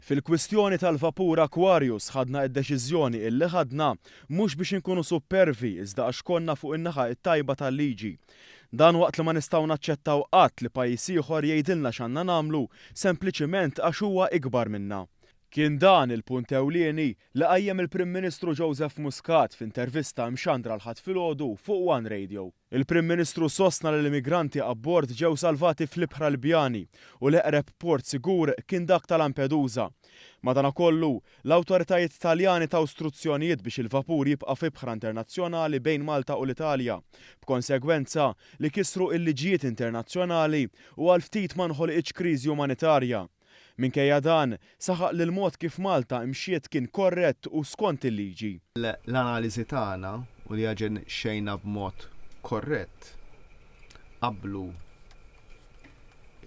Fil-kwistjoni tal-vapur Aquarius ħadna id-deċiżjoni illi ħadna mhux biex inkunu suppervi iżda għax konna fuq in-naħa it-tajba tal-liġi. Dan waqt li ma nistgħu naċċettaw qatt li pajjiż ieħor jgħidilna x'għandna nagħmlu sempliċiment għax huwa ikbar minna. Kien dan il-punt ewlieni li qajjem il-Prim Ministru Joseph Muscat f'intervista imxandra l-Ħadd filgħodu fuq One Radio. Il-Prim Ministru sostna li l-immigranti abbord ġew salvati fl-ibħra Libjani u l-eqreb port sigur kien dak ta' Lampedusa. Madanakollu, l-awtoritajiet Taljani taw struzzjonijiet biex il-vapur jibqa' f'ibħra internazzjonali bejn Malta u l-Italja, b'konsegwenza li kisru il-liġijiet internazzjonali u għal ftit ma nħolqitx kriżi umanitarja. Minkejja dan, saħaq li l-mod kif Malta imxiet kien korrett u skont il-liġi. L-analiżi tagħna u li aġixxejna b'mod korrett qablu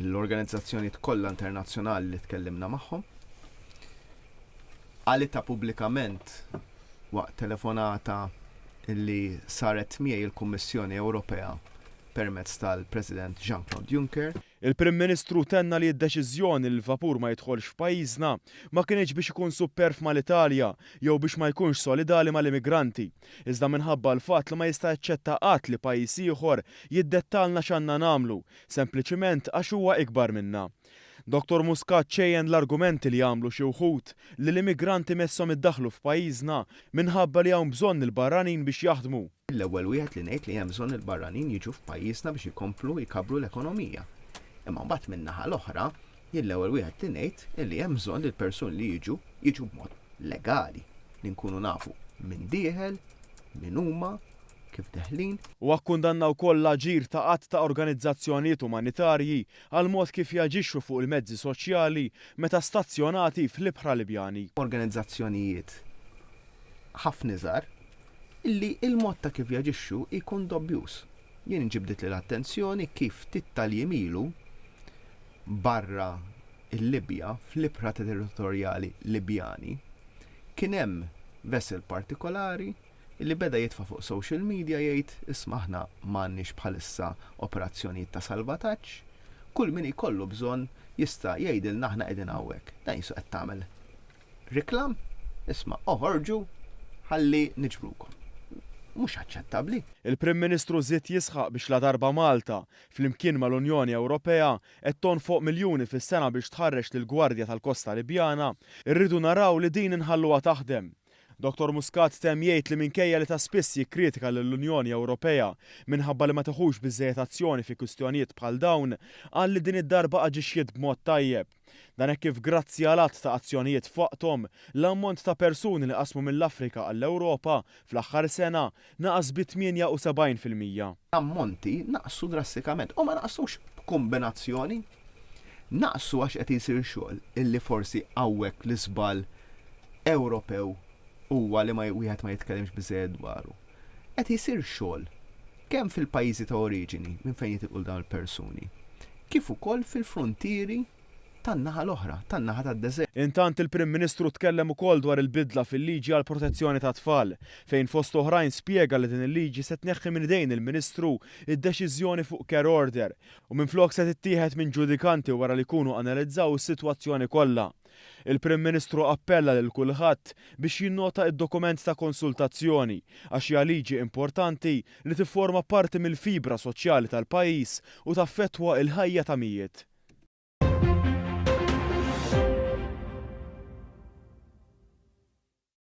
l-organizzazzjonijiet kollha internazzjonali li tkellimna magħhom. Qalitha pubblikament waqt telefonata li saret miegħi il-Kummissjoni Ewropea permezz tal-President Jean-Claude Juncker. Il-Prim Ministru tenna li d-deċiżjoni li l-vapur ma jidħolx f'pajjiżna ma kinitx biex ikun supperv mal-Italja jew biex ma jkunx solidali mal-immigranti, iżda minħabba l-fatt li ma jista' jaċċetta qatt li pajjiż ieħor jiddettalna x'għandna nagħmlu, sempliċiment għax huwa ikbar minna. Dottor Muscat ċejjen l-argumenti li għamlu xi wħud li l-immigranti messhom iddaħħlu f'pajjiżna minħabba li hawn bżonn il-barranin biex jaħdmu. L-ewwel wieħed li ngħid li hemm bżonn il-barranin jiġu f'pajjiżna biex ikomplu jkabbru l-ekonomija. Imma mbagħad min-naħa l-oħra, jien l-ewwel wieħed li ngħid li hemm bżonn li l-persuni li jiġu, jiġu b'mod legali, li nkunu nafu min dieħel, min huma, kif deħlin. Huwa kkundanna wkoll l-aġir ta' għadd ta' organizzazzjonijiet umanitarji għall-mod kif jaġixxu fuq il-mezzi soċjali meta stazzjonati fl-ibħra Libjani. Organizzazzjonijiet ħafna iżgħar illi il-mod ta' kif jaġixxu jkun dobbjuż. Jien inġibditli l-attenzjoni kif ftit tal-jiem ilu barra l-Libja, fl-ibħra territorjali Libjani, kien hemm vessel partikolari illi beda jitfa' fuq social media jgħid isma' aħna m'għandniex bħalissa operazzjonijiet ta' salvataġġ, kull min ikollu bżonn jista' jgħidilna aħna qegħdin hawnhekk. Dan qisu qed tagħmel reklam, isma' oħorġu ħalli niġbrukom. Mhux aċċettabbli. Il-Prim Ministru żied jisħaq biex ladarba Malta, flimkien mal-Unjoni Ewropea, qed tonfoq miljuni fis-sena biex tħarreġ lill-Gwardja tal-Kosta Libjana, irridu naraw li din inħalluha taħdem. Dottor Muscat temm jgħid li minkejja li ta' spiss jikkritika lill-Unjoni Ewropea minħabba li ma tiħux biżżejjed azzjoni fi kwistjonijiet bħal dawn, qal li din id-darba aġixxiet b'mod tajjeb. Dan hekk kif grazzi għal għadd ta' azzjonijiet f'waqthom, l-ammont ta' persuni li qasmu mill-Afrika għall-Ewropa fl-aħħar sena naqas bi 78%. L-ammonti naqsu drastikament u ma naqsux b'kumbinazzjoni. Naqsu għax qed jsir xogħol illi forsi hawnhekk l-iżball Ewropew huwa li ma wieħed ma jitkellimx biżżejjed dwaru. Qed isir xogħol kemm fil-pajjiżi ta' oriġini minn fejn jitilqu dawn il-persuni, kif ukoll fil-fruntieri tan-naħa l-oħra, tan-naħa tad-deżert. Intant il-Prim Ministru tkellem ukoll dwar il-bidla fil-liġi għall-protezzjoni tat-tfal, fejn fost oħrajn spjega li din il-liġi se tneħħi minn idejn il-Ministru d-deċiżjoni fuq care order u minflok se tittieħed minn ġudikanti wara li jkunu analizzaw is-sitwazzjoni kollha. Il-Prim Ministru appella lil kulħadd biex jinnota id-dokument ta' konsultazzjoni għax hija liġi importanti li tifforma parti mill-fibra soċjali tal-pajjiż u taffettwa il-ħajja ta' mijiet.